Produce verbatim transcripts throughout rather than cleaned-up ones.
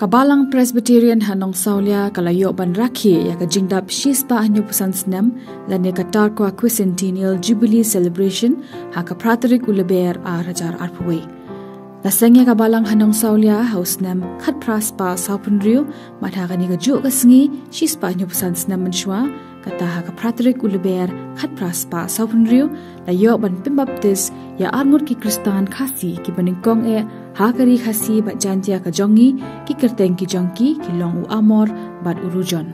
Ka Balang Presbyterian ha Nongsawlia ka la ïoh ban rakhe ïa ka jingdap shispah hynñiewphew san snem lane ka Tarkwa Quincentennial Jubilee Celebration ha ka phra tarik u Lber ar hajar arphew wei. La seng ïa ka balang ha Nongsawlia ha u snem khatphra spah sawphew hynriew, bad ha kane kajuh ka sngi shispah hynñiewphew san snem mynshuwa, kata ha ka phra tarik u Lber khatphra spah sawphew hynriew, la ïoh ban pynbaptis ïa arngut ki Khristan Khasi kiba nyngkong eh ha ka ri Khasi bad Jaintia ka jong ngi, ki kyrteng ki jong ki ki long u Amor bad u Rujon.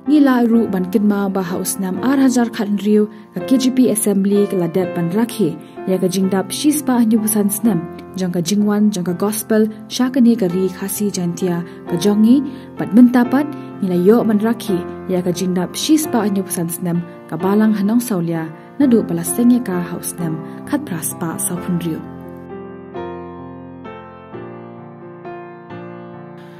Ngi lah ruh ban kynmaw ba ha u snem ar hajar khathynriew ka K J P Assembly ka la dep ban rakhe ïa ka jingdap shispah hynñiewphew san snem jong ka jingwan jong ka Gospel sha kane ka ri Khasi Jaintia ka jong ngi, bad mynta pat ngi la ïoh ban rakhe ïa ka jingdap shispah hynñiewphew san snem ka balang ha Nongsawlia naduh ba la seng ïa ka ha u snem khatphra spah sawphew hynriew.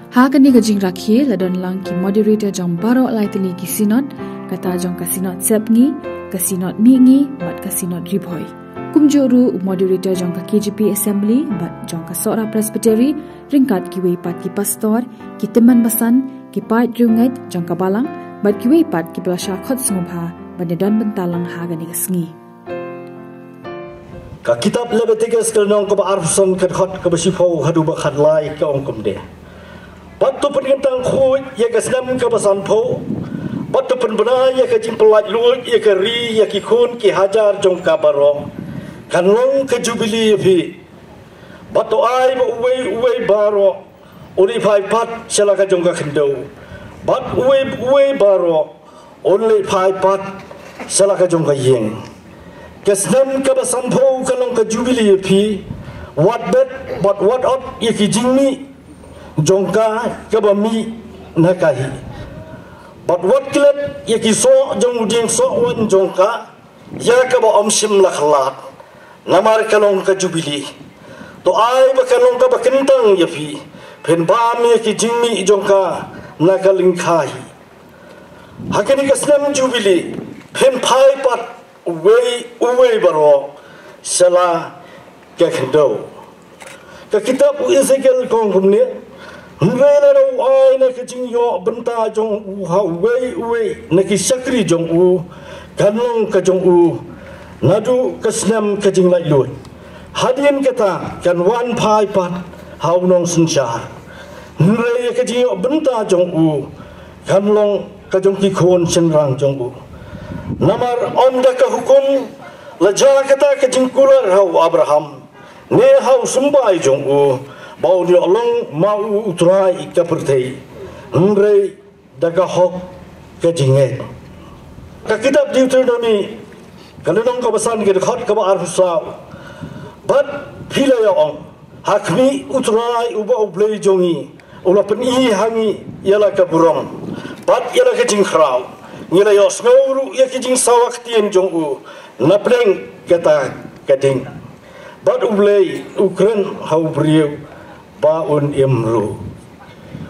Ha kane ka jingrakhe la don lang ki moderator jong baroh lai tylli ki synod, kata jong ka Synod Sepngi, ka Synod Mihngi bad ka Synod Ri Bhoi. Kumjuh ruh u moderator jong ka K J P Assembly bad jong ka Sohra Presbytery, ryngkat kiwei pat ki pastor, ki tymmen basan, ki paid riewngeit jong ka balang bad kiwei pat kiba la shah khot sngewbha ban ïadon bynta lang ha kane ka sngi. Ka kitab Leviticus ka lynnong kaba arphew san, ka dkhot kaba shiphew haduh ba khatlai ka ong kumne: Bad to pynkyntang khuid ïa ka snem kaba sanphew, bad to pynbna ïa ka jingpyllait luid ïa ka ri ïa ki khun ki hajar jong ka baroh, kan long ka jubili ïa phi. Bad to ai ba uwei uwei baroh un leit phai pat sha la ka jong ka khyndew, bad uwei uwei baroh un leit phai pat sha la ka jong ka ïing. Ka snem kaba sanphew kan long ka jubili ïa phi, wat bet bad wat ot ïa ki jingmih jong ka kaba mih na ka hi, bad wat klet ïa ki soh jong u dieng soh waiñ jong ka ïa kaba ym shym la khlad, namar ka long ka jubili. To ai ba kan long kaba kyntang ïa phi, phin bam ïa ki jingmih jong ka na ka lyngkha hi. Ha kane ka snem jubili phin phai pat uwei uwei baroh sha la ka khyndew. Ka kitab u Ezekiel ka ong kumne: Hynrei lada u ai na ka jingïoh bynta jong u ha uwei uwei na ki shakri jong u, kan long ka jong u naduh ka snem ka jinglaitluid. Hadien kata kan wan phai pat ha u nongsynshar. Hynrei ka jingïoh bynta jong u kan long ka jong ki khun shynrang jong u. Namar ym da ka hukum la jia kata ka jingkular ha u Abraham, ne ha u symbai jong u, ba un ïoh long ma u u trai ka pyrthei, hynrei da ka hok ka jingngeit. Ka kitab Deuteronomi ka lynnong kaba san, ka dkhot kaba arphew saw: Bad phi la ïa ong, ha khmih, u Trai uba u Blei jong ngi u la pyni ha ngi ïa la ka burom bad ïa la ka jingkhraw. Ngi la ïohsngew ruh ïa ki jingsawa ktien jong u na pdeng kata ka ding. Bad U Blei u kren ha u briew ba un im ruh.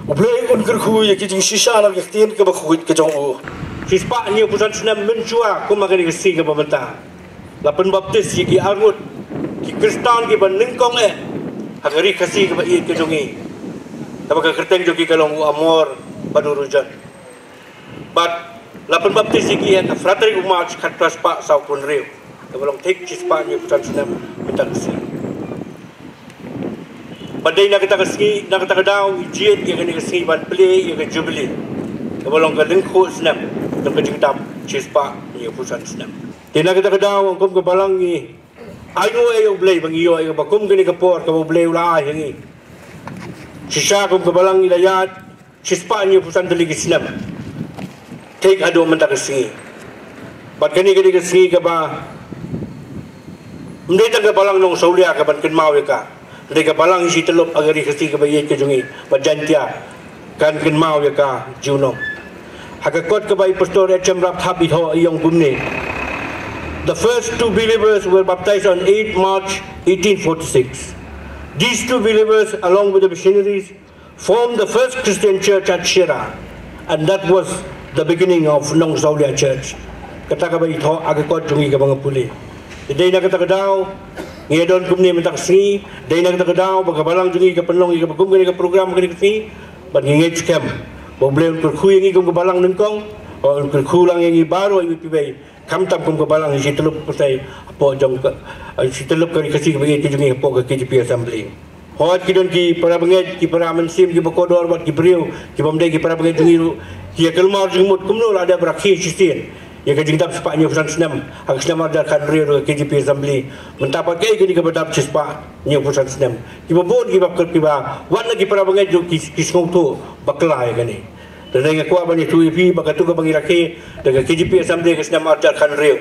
U Blei un kyrkhu ïa ki jingshisha na ka ktien kaba khuid ka jong u. Shispah hynñiewphew san snem mynshuwa kum ha kane ka sngi kaba mynta, la pynbaptis ïa ki arngut ki Khristan kiba nyngkong eh ha ka ri Khasi kaba ïeit ka jong ngi, kaba ka kyrteng jong ki ka long u Amor bad u Rujon. Bad la pynbaptis ïa ki ha ka phra tarik u March khatphra spah sawphew hynriew, kaba long thik shispah hynñiewphew san snem mynta ka sngi. Bad dei na kata ka sngi, na kata ka daw ngi jied ïa kane ka sngi ban plie ïa ka jubili, kaba long ka lyngkhuh snem jong ka jingdap shispah hynñiewphew san snem. Te na kata ka daw, kum ka balang ngi ainguh ïa U Blei ba ngi ïoh ïa kaba kum kane ka por kaba U Blei u la ai ha ngi. Shisha kum ka balang ngi la ïaid shispah hynñiewphew san tylli ki snem, thik haduh mynta ka sngi. Bad kane ka dei ka sngi kaba ym dei tang ka balang Nongsawlia kaban kynmaw ïa ka, hynrei ka balang shi tyllup ha ka ri Khasi kaba ïeit ka jong ngi bad Jaintia kan kynmaw ïa ka junom. Ha ka kot kaba i Pastor H M Rapthap i thoh, i ong kumne: The first two believers were baptized on eighth March eighteen forty-six. These two believers, along with the missionaries, formed the first Christian church at Shira, and that was the beginning of Nongsawlia Church. Kata kaba i thoh ha ka kot jong ngi kaba nga pule. Te dei na kata ka daw, Ngi don kumne mynta ka sngi, dei na kata ka daw ba ka balang jong ngi ka pynlong ïa kaba kum kane ka program kane ka sngi, bad ngi ngeit skhem ba U Blei un kyrkhu ïa ngi kum ka balang nyngkong, bad un kyrkhu lang ïa ngi baroh ïa ngi kiwei, khamtam kum ka balang, shi tyllup pyrthei hapoh jong ka, shi tyllup ka Ri Khasi kaba ïeit ka jong ngi hapoh ka K J P Assembly. Hooid, ki don ki para bangeit, ki para mynsiem, kiba kordor bad ki briew kibym dei ki para bangeit jong ngi ruh, ki ïa kulmar jingmut kumno la dep rakhe shisien ïa ka jingdap shispah hynñiewphew san snem ha ka snem ar hajar khathynriew da ka K J P Assembly. Mynta pat kaei kane kaba dap shispah hynñiewphew san snem, kiba bun kiba kyrpad, kiba wan na ki para bangeit ruh ki, ki sngewthuh bakla ïa kane. Te nga kwah ban ïathuh ïa phi ba katto kaba ngi rakhe da ka K J P Assembly ha ka snem ar hajar khathynriew,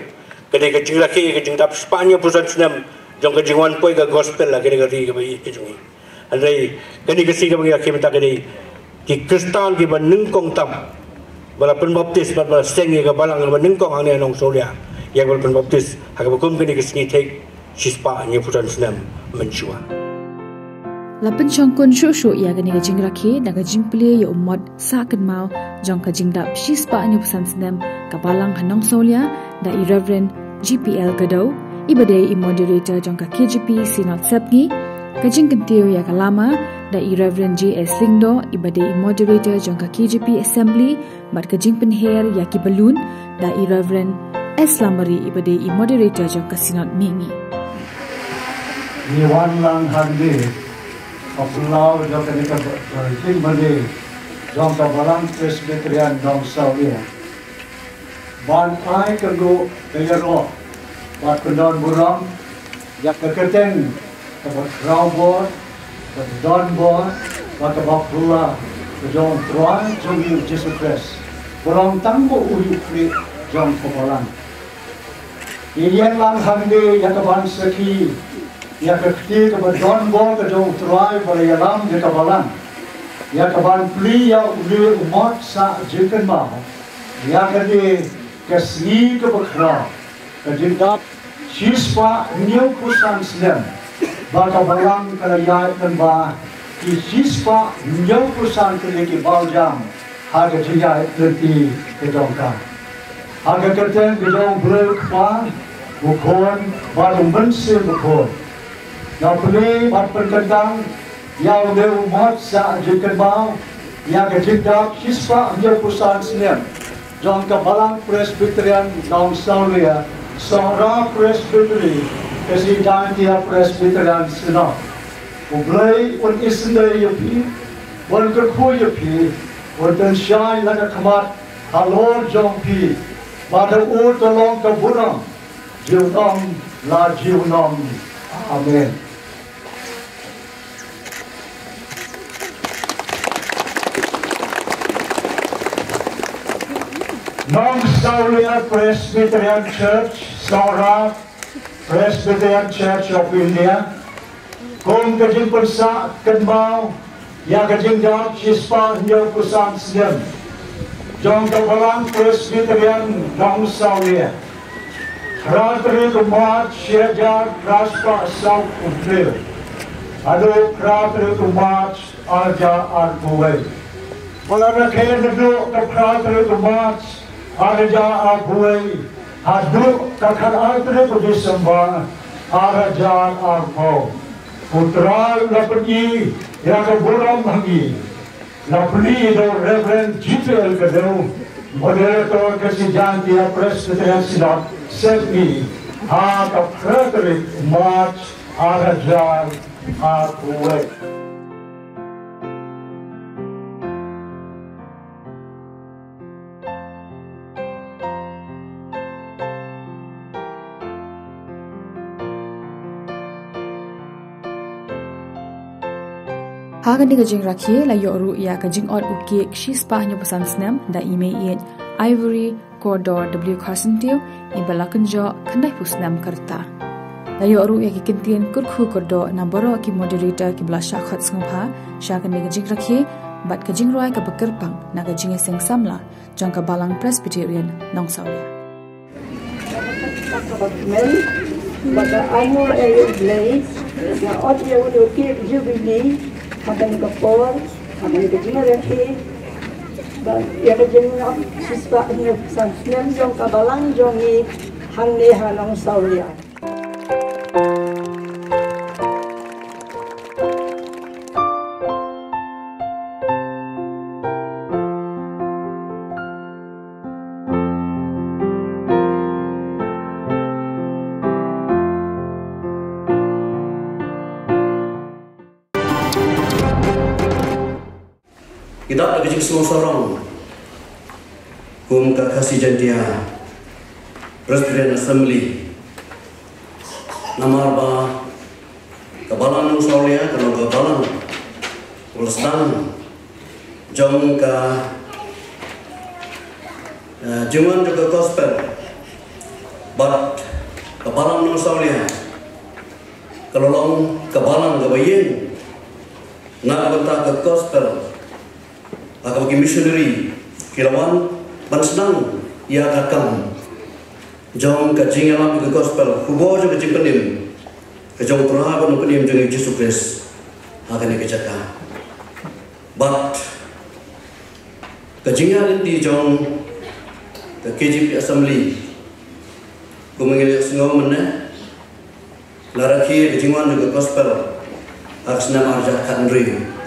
ka dei ka jingrakhe ïa ka jingdap shispah hynñiewphew san snem jong ka jingwan poi ka gospel ha kane ka ri kaba ïeit ka jong ngi. Hynrei kane ka sngi kaba ngi rakhe mynta ka dei ki Khristan kiba nyngkong tam ba la pynbaptis bad ba la seng ïa ka balang kaba nyngkong hangne ha Nongsawlia, ïa kaba la pynbaptis ha kaba kum kane ka sngi thik shispah hynñiewphew san snem mynshuwa. La pynshongkun shuh shuh ïa kane ka jingrakhe da ka jingplie ïa u mot sah kynmaw jong ka jingdap shispah hynñiewphew san snem ka balang ha Nongsawlia da i Reverend G P L Kadaw, iba dei i moderator jong ka K J P Synod Sepngi. Ka jingkyntiew ïa ka lama da i Reverend J S Lyngdoh, iba dei i moderator jong ka K J P Assembly, bad ka jingpynher ïa ki balloon da i Reverend S Lamari, iba dei i moderator jong ka Synod Mihngi. Ngi wan lang hangne ha phyllaw jong kane ka ba-, ba-, jingmane jong ka Balang Presbyterian Nongsawlia, ban ai ka ruh ka ïaroh bad kyndon burom ïa ka kyrteng kaba khraw bor, kaba don bor, bad kaba phylla ka jong U Trai jong ngi U Jisu Khrist, ba long tang ba u ïuh khlieh jong ka balang. Ngi ïeng lang hangne ïa ka ban sakhi ïa ka kti kaba don bor ka jong U Trai ba la ïalam ïa ka balang, ïa ka ban plie ïa une u mot sah jingkynmaw ïa kane ka sngi kaba khraw, ka jingdap shispah hynñiewphew san snem ba ka balang ka la ïaid lyngba ki shispah hynñiewphew san tylli ki bajam ha ka jingïaid lynti ka jong ka. Ha ka kyrteng ka jong U Blei U Kpa, U Khun bad U Mynsiem Bakhuid, nga plie bad pynkyndang ïa une u mot sah jingkynmaw ïa ka jingdap shispah hynñiewphew san snem jong ka Balang Presbyterian Nongsawlia, Sohra Presbytery, Khasi Jaiñtia Presbyterian Synod. U Blei un isynei ïa phi, un kyrkhu ïa phi, un pynshai la ka khmat halor jong phi, bad ha u te long ka burom junom la junom. Amen. Nongsawlia Presbyterian Church, Sohra Presbyterian Church of India, kum ka jingpynsah kynmaw ïa ka jingdap shispah hynñiewphew san snem jong ka Balang Presbyterian Nongsawlia, khatri u March shi hajar phra spah saw phew hynriew haduh khatri u March ar hajar arphew wei. Ba la rakhe naduh ka khatri u March ar hajar arphew wei haduh ka khatar tarik u December ar hajar arphew. U Trai u la pyni ïa ka burom ha ngi. La plie da u Reverend G P L Kadaw, Moderator Khasi Jaiñtia Presbyterian Synod Sepngi, ha ka phra tarik March ar hajar arphew wei. Ha kane ka jingrakhe la ïoh ruh ïa ka jingot u cake shispah hynñiewphew san snem da i Mei Ieit Ivory Kordor W Kharsyntiew, iba la kynjoh khyndaiphew snem ka rta. La ïoh ruh ïa ki kyntien kyrkhu kyrdoh na baroh ki moderator kiba la shah khot sngewbha sha kane ka jingrakhe, bad ka jingrwai kaba kyrpang na ka jingïaseng samla jong ka Balang Presbyterian Nongsawlia. Kaba kmen, ba ka ainguh ïa U Blei, nga ot ïa une u cake jubilee ha kane ka por, ha kane ka jingrakhe, bad ïa ka jingngap shispah hynñiewphew san snem jong ka balang jong ngi hangne ha Nongsawlia. Dap da ka jingsngewsarong kum ka Khasi Jaintia Presbyterian Assembly, namar ba ka Balang Nongsawlia ka long ka balang ba la sdang jong ka, eh, jingwan jong ka gospel. Bad ka Balang Nongsawlia ka long ka balang kaba ïeng na ka bynta ka gospel. Ha kaba ki missionary ki la wan ban sdang ïa ka kam jong ka jingïalam ka gospel, khubor jong ka jingpynim ka jong u Trai bad u Nongpynim jong ngi Jisu Khrist ha kane ka jaka. Bad ka jingïaid lynti jong ka K J P Assembly, kumba ngi la sngew mynne, la rakhe ka jingwan jong ka gospel ha ka snem ar hajar khathynriew,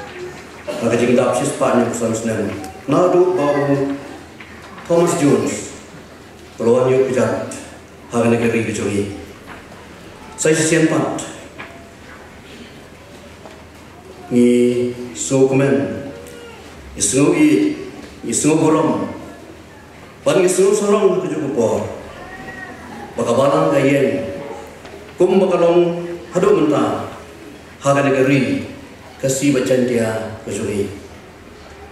ha ka jingdap shispah hynñiewphew san snem. Naduh ba u Thomas Jones u la wan ïuh kjat ha kane ka ri ka jong ngi. Sa shisien pat ngi sngewkmen, ngi sngew ïeit, ngi sngew burom, bad ngi sngewsarong ha kajuh ka por ba ka balang ka ïeng kumba ka long haduh mynta ha kane ka ri Khasi bad Jaintia ka jong ngi.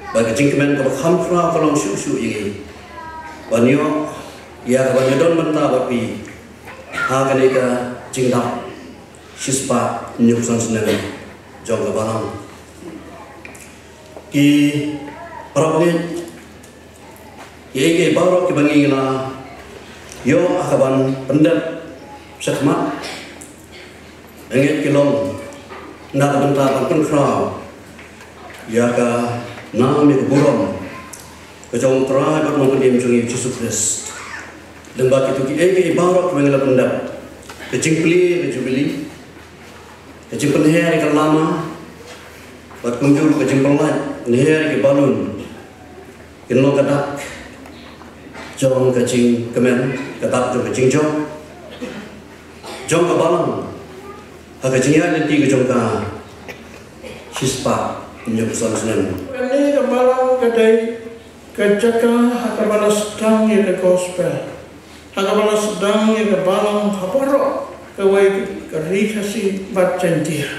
Bad ka jingkmen kaba kham khraw ka long shuh shuh ïa ngi ban ïoh ïa ka ban ïadon bynta bad phi ha kane ka jingdap shispah hynñiewphew san snem jong ka balang. Ki para bangeit, kiei kiei baroh kiba ngi la ïoh ha ka ban pyndep shakhmat, nga ngeit ki long na ka bynta ban pynkhraw ïa ka nam, ïa ka burom ka jong u Trai bad Nongpynim jong ngi Jisu Khrist. Lyngba kito kiei kiei baroh kiba ngi la pyndep, ka jingplie ka jubili, ka jingpynher ïa ka lama, bad kumjuh ka jingpynlait pynher ïa ki balun, kin long ka dak jong ka jingkmen, ka dak jong ka jingjop jong ka balang ha ka jingïaid lynti ka jong ka shispah hynñiewphew san snem. Kane ka balang ka dei ka jaka ha kaba la sdang ïa ka gospel, ha kaba la sdang ïa ka balang ha baroh kawei ka ri Khasi bad Jaintia.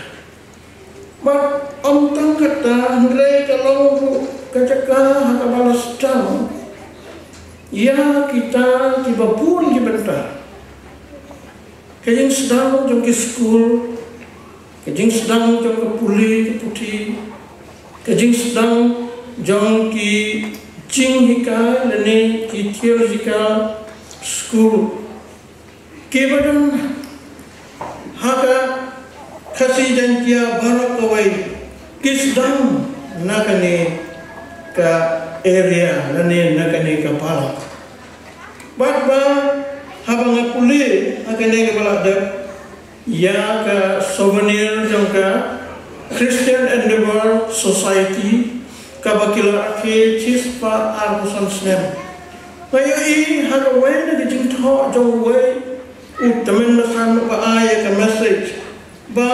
Bad ym tang kata, hynrei ka long ruh ka jaka ha kaba la sdang ïa kita kiba bun ki bynta. Ka jingsdang jong ki skul, ka jingsdang jong ka pule ka puthi, ka jingsdang jong ki jinghikai lane ki theological school, kiba don ha ka Khasi Jaintia baroh kawei, ki sdang na kane ka area lane na kane ka balang. Bad ba haba nga pule ha kane kaba la dep ïa ka souvenir jong ka Christian Endeavour Society kaba ki la rakhe shispah arphew san snem, nga ïohi ha kawei na ka jingthoh jong uwei u tymmen basan ba ai ïa ka message ba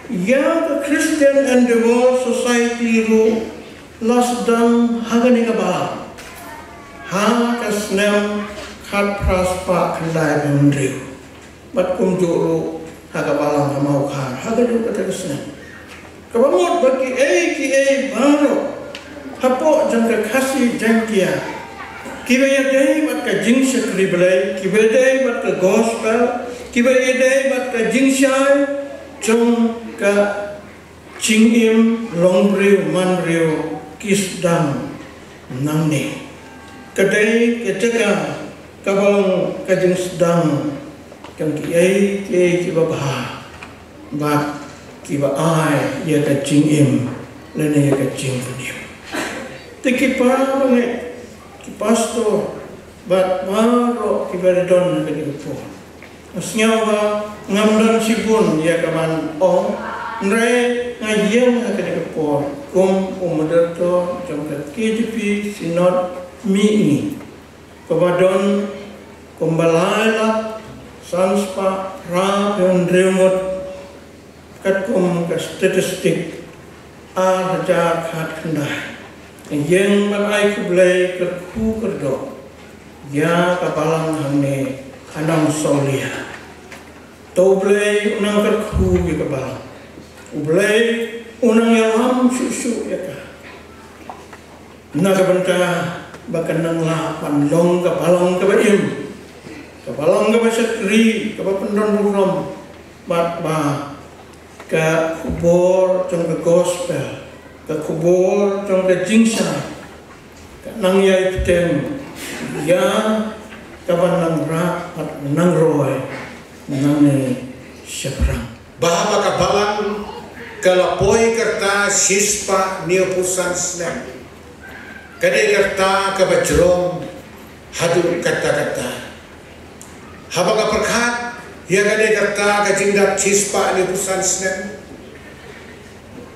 ïa ka Christian Endeavour Society ruh la sdang ha kane ka balang ha ka snem khatphra spah khyndai phew hynriew. Bad kumjuh ruh ha ka balang ha Mawkhar ha kajuh kata ka snem. Kaba mut ba kiei kiei baroh hapoh jong ka Khasi Jaiñtia kiba ïadei bad ka jingshakri Blei, kiba ïadei bad ka gospel, kiba ïadei bad ka jingshai jong ka jingim longbriew manbriew ki sdang nangne. Ka dei ka jaka kaba long ka jingsdang jong kiei kiei kiba bha bad kiba ai ïa ka jingim lane ïa ka jingpynim. Te ki para bangeit, ki pastor bad baroh kiba ri don ha kane ka por, nga sngew ba ngam don shibun ïa ka ban ong, hynrei nga ïeng ha kane ka por kum u moderator jong ka K J P Synod Mihngi, kaba don kumba lai lak san spah phra phew hynriew ngut katkum ka statistic ar hajar khatkhyndai. Ïeng ban ai khublei kyrkhu kyrdoh ïa ka balang hangne ha Nongsawlia. To U Blei u nang kyrkhu ïa ka balang. U Blei u nang ïalam shuh shuh ïa ka. Na ka bynta ba kan nang lah ban long ka balang kaba im, ka balang kaba shakri, kaba pyndon burom, bad ba ka khubor jong ka gospel, ka khubor jong ka jingshai, ka nang ïai bteng ïa kaba nang rah bad nang roi nangne shaphrang. Ba haba ka balang ka la poi ka rta shispah hynñiewphew san snem, ka dei ka rta kaba jrong haduh katta katta. Haba nga pyrkhat ïa kane ka rta ka jingdap shispah hynñiewphew san snem,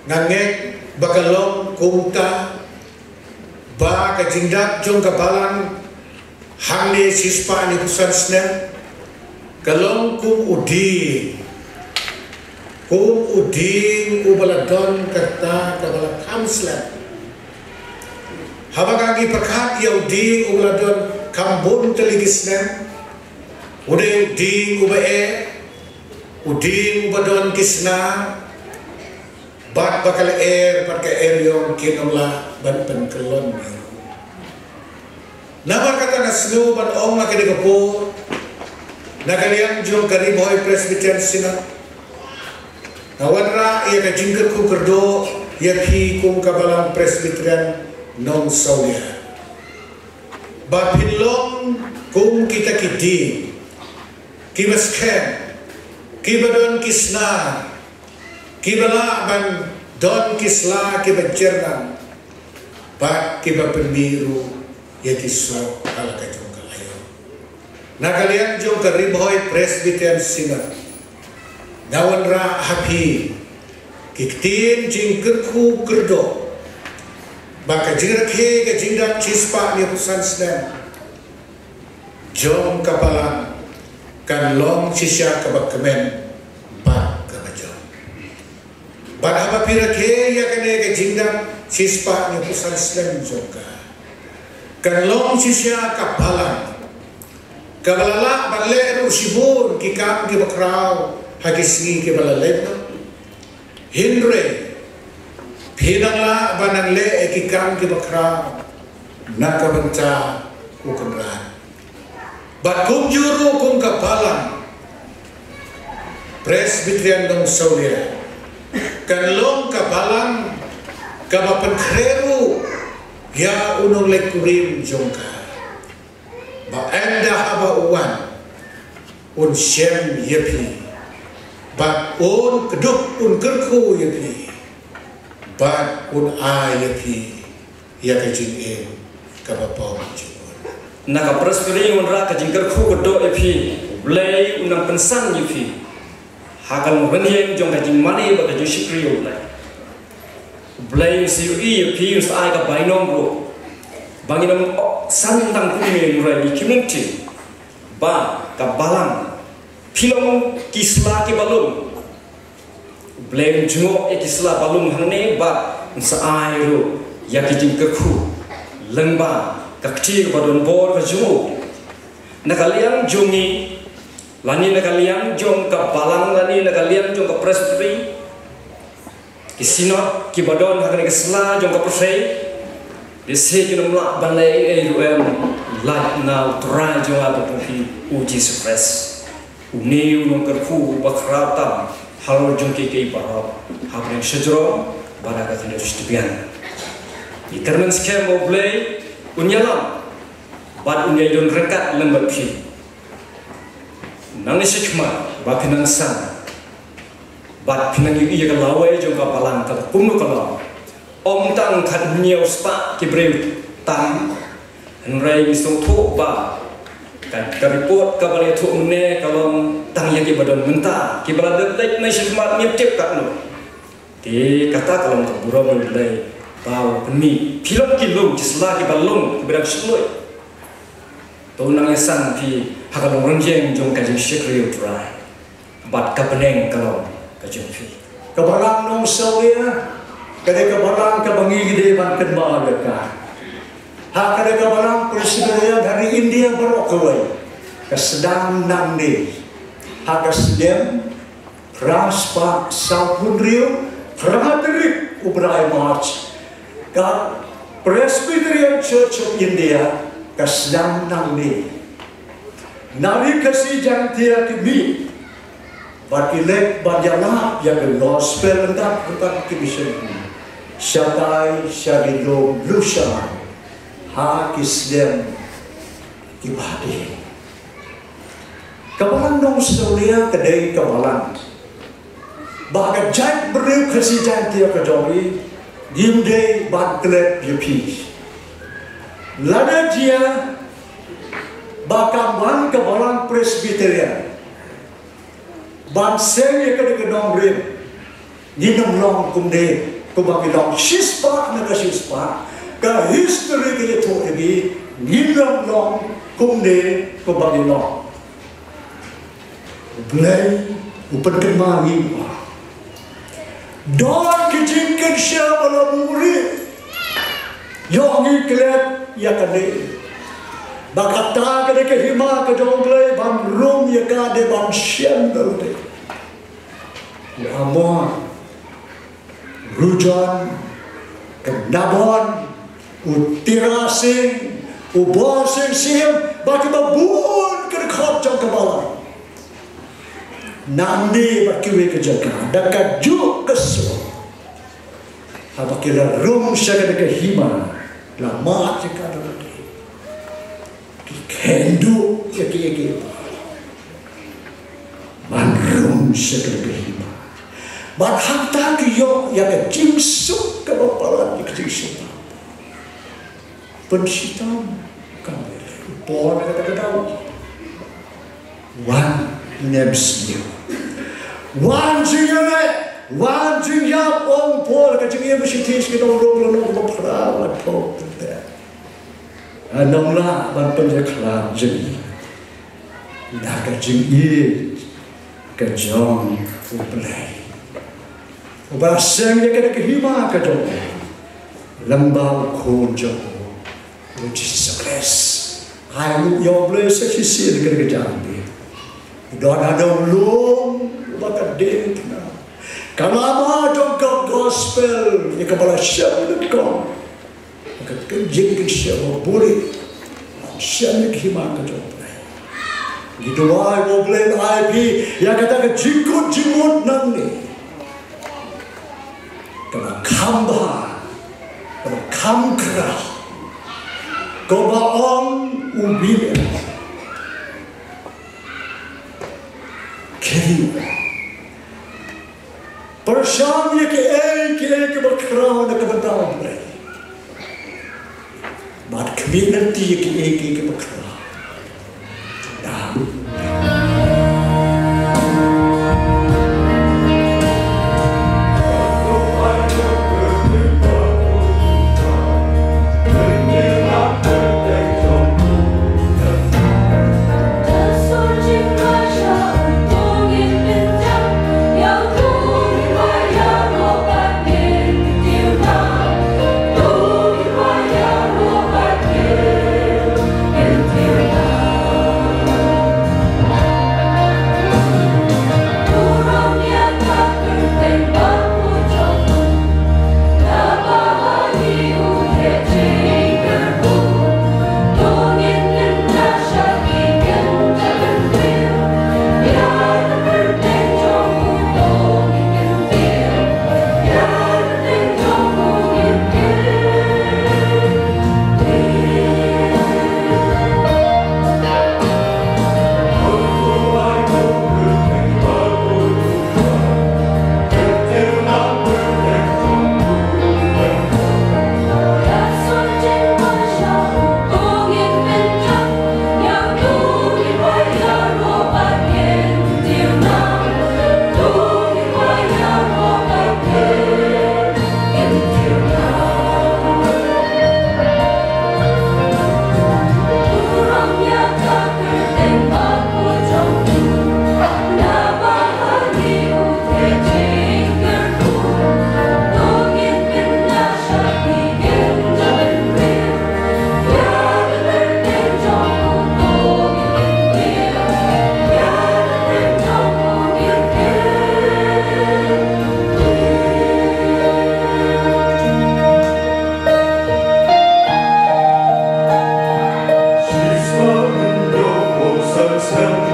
nga ngeit ba ka long kumta, ba ka jingdap jong ka balang hangne shispah hynñiewphew san snem ka long kum u dieng, kum u dieng uba la don ka rta kaba la kham slem. Haba nga ngi pyrkhat ïa u dieng uba la don kham bun tylli ki snem, u dei u dieng uba eh, u dieng uba don ki snar, bad ba ka lyer bad ka eriong kim lah ban pynkyllon ïa u. Namar kata nga sngew ban ong ha kane ka por, na ka liang jong ka Ri Bhoi Presbyterian Synod, nga wanrah ïa ka jingkyrkhu kyrdoh ïa phi kum ka Balang Presbyterian Nongsawlia, ba phin long kum kita ki dieng kiba skhem, kiba don ki snar, kiba lah ban don ki sla kiba jyrngam, bad kiba pynmih ruh ïa ki soh ha la ka jong ka aïom. Na ka liang jong ka Ri Bhoi Presbyterian Synod, nga wanrah ha phi ki ktien jingkyrkhu kyrdoh ba ka jingrakhe ka jingdap shispah hynñiewphew san snem jong ka balang kan long shisha kaba kmen bad kaba jong. Bad haba phi rakhe ïa kane ka jingdap shispah hynñiewphew san snem jong ka, kan long shisha ka balang kaba la lah ban leh ruh shibun ki kam kiba khraw ha ki sngi kiba la leit noh. Hynrei phin nang lah ban nang leh ïa ki kam kiba khraw na ka bynta U Kynrad. Bad kumjuh ruh kum ka Balang Presbyterian Nongsawlia, kan long ka balang kaba pynkhreh ruh ïa u nongleit kurim jong ka, ba ynda haba u wan, un shem ïa phi, bad un kdup, un kyrkhu ïa phi, bad un ai ïa phi ïa ka jingim kaba bymjukut. Na ka Presbyterian wanrah ka jingkyrkhu kyrdoh ïa phi, U Blei un nang pynsan ïa phi ha ka longrynieng jong ka jingmane bad ka jingshakri ïa U Blei. U Blei un sa ïohi ïa phi, un sa ai ka bainong ruh ba ngin ym san tang kumne, hynrei ngi kynmaw te ba ka balang phi long ki sla kiba lum. U Blei un jngoh ïa ki sla ba lum hangne bad un sa ai ruh ïa ki jingkyrkhu lyngba ka kti kaba don bor ka jong u. Na ka liang jong ngi, lane na ka liang jong ka balang, lane na ka liang jong ka Presbytery, ki Synod kiba don ha kane ka sla jong ka pyrthei, lehse kin ym lah ban leh ei ei ruh em, lait na U Trai jong nga bad jong phi, U Jisu Khrist. Une u nongkyrkhu uba khraw tam halor jong kiei kiei baroh, ha bneng shajrong bad ha ka khyndew shitbian. Ngi kyrmen skhem ba U Blei un ïalam bad un ïai don ryngkat lem bad phi. Nangne shakhmat ba phin nang san bad phin nang ïohi ïa ka lawei jong ka balang kaba kumno ka long. Ym tang khathynñiew spah ki briew tam, hynrei ngi sngewthuh ba ka, ka report kaba la ïathuh mynne ka long tang ïa kiba don mynta, kiba la dep leit na shakhmat ngim tip katno. Te kata ka long ka burom U Blei ba u la pynmih. Phi long ki lum, ki sla kiba lum, kiba dang shlur. To nang ïasang phi ha ka longrynieng jong ka jingshakri U Trai. Bad ka bneng ka long ka jong phi. Ka Balang Nongsawlia, Ka dei ka balang kaba ngi dei ban kynmaw ïa ka. Ha ka dei ka balang Presbyterian ha ri India baroh kawei. Ka sdang nangne ha ka snem phra spah sawphew hynriew, phra tarik u bnai March. Ka Presbyterian Church of India ka sdang nangne. Na ri Khasi Jaiñtia ki mih bad ki leit ban ïalap ïa ka gospel ryngkat ryngkat ki mission shatai sha ri lum Lushan ha ki snem kiba dei. Ka balang Nongstoiñ ka dei ka balang ba ka jaitbynriew Khasi Jaiñtia ka jong ngi ngim dei ban klet ïa phi. Lada jia ba ka wan ka balang Presbyterian ban seng ïa ka dei ka nongrim, ngin ym long kumne kumba ngi long shispah na ka shispah. Ka history ka ïathuh ïa ngi, ngin ym long kumne kumba ngi long. U Blei u pynkynmaw ïa ngi, don ki jingkynshew ba la buhrieh ïa ngi klet ïa kane. Ba kata ka dei ka hima ka jong U Blei ban rung ïa ka dei ban shem da lade. U Amon, Rujon, ka Nabon, u Tirasing, u Borsing Siem, bad kiba bun ka dkhot jong ka balang. Nangne bad kiwei ki jaka da ka juk ka sur. Haba ki la rung sha ka da ka hima, la mad ïa ka da ka Ki kynduh ïa ki, ïa ki ban rung sha ka hima. Bad hangta ki ïoh ïa ka jingsuk kaba palat, ïa ka jingsuk. Pynshitom kam, por kata ka dei. Wan nym sniew. Wan jingïaleh, wan jingïap, ong Paul, ka jingïaleh ba shi tis ki nong rung la nong ba phra la pok. Nong lah ban pynjakhlad jong ngi da ka jingïeit ka jong U Blei. Uba seng ïa ka da ka hima ka jong u, lyngba u Khun jong u, u Jisu Khrist. Ai nguh ïa U Blei sa shisien ka da ka jingïeit. Don ha u lum uba ka dei na ka lama jong ka gospel ïa kaba la shem nyngkong. Ka jingkynshew ba buhrieh shem ïa ka hima ka jong U Blei. Ngi duwai ba U Blei un ai phi ïa kata ka jingkut jingmut nangne kaba kham bha, kaba kham khraw, kaba ong u William Carey. Pyrshang ïa kiei kiei kiba khraw na ka bynta U Blei. Bad khmih lynti ïa kiei kiei kiba khraw.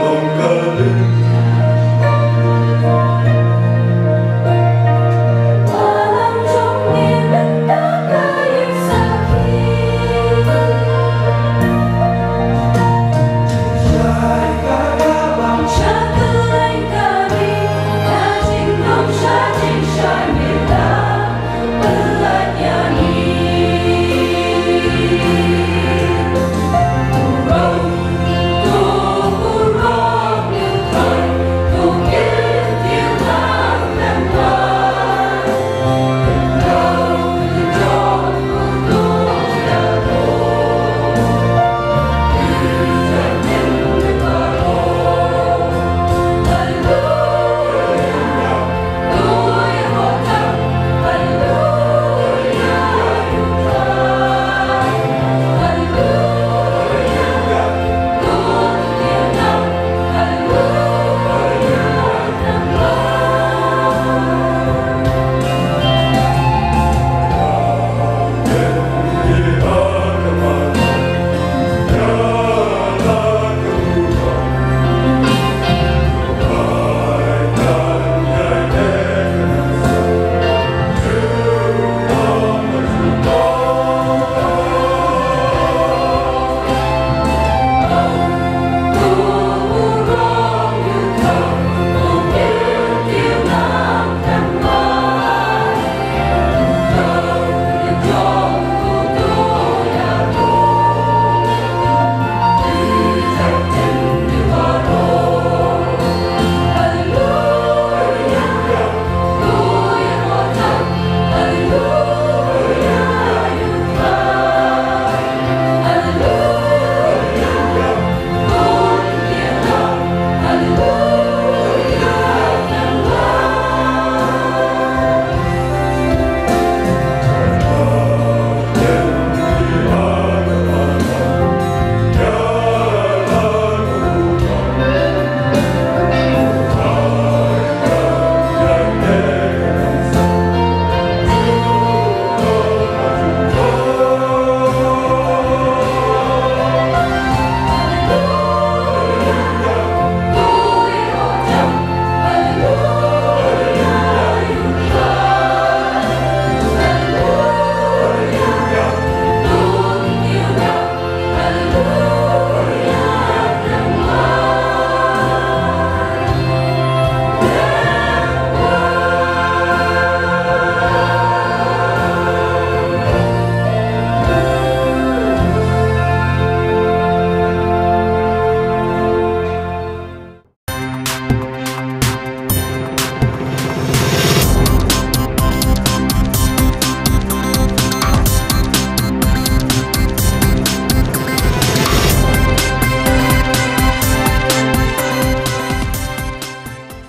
Ong ka dei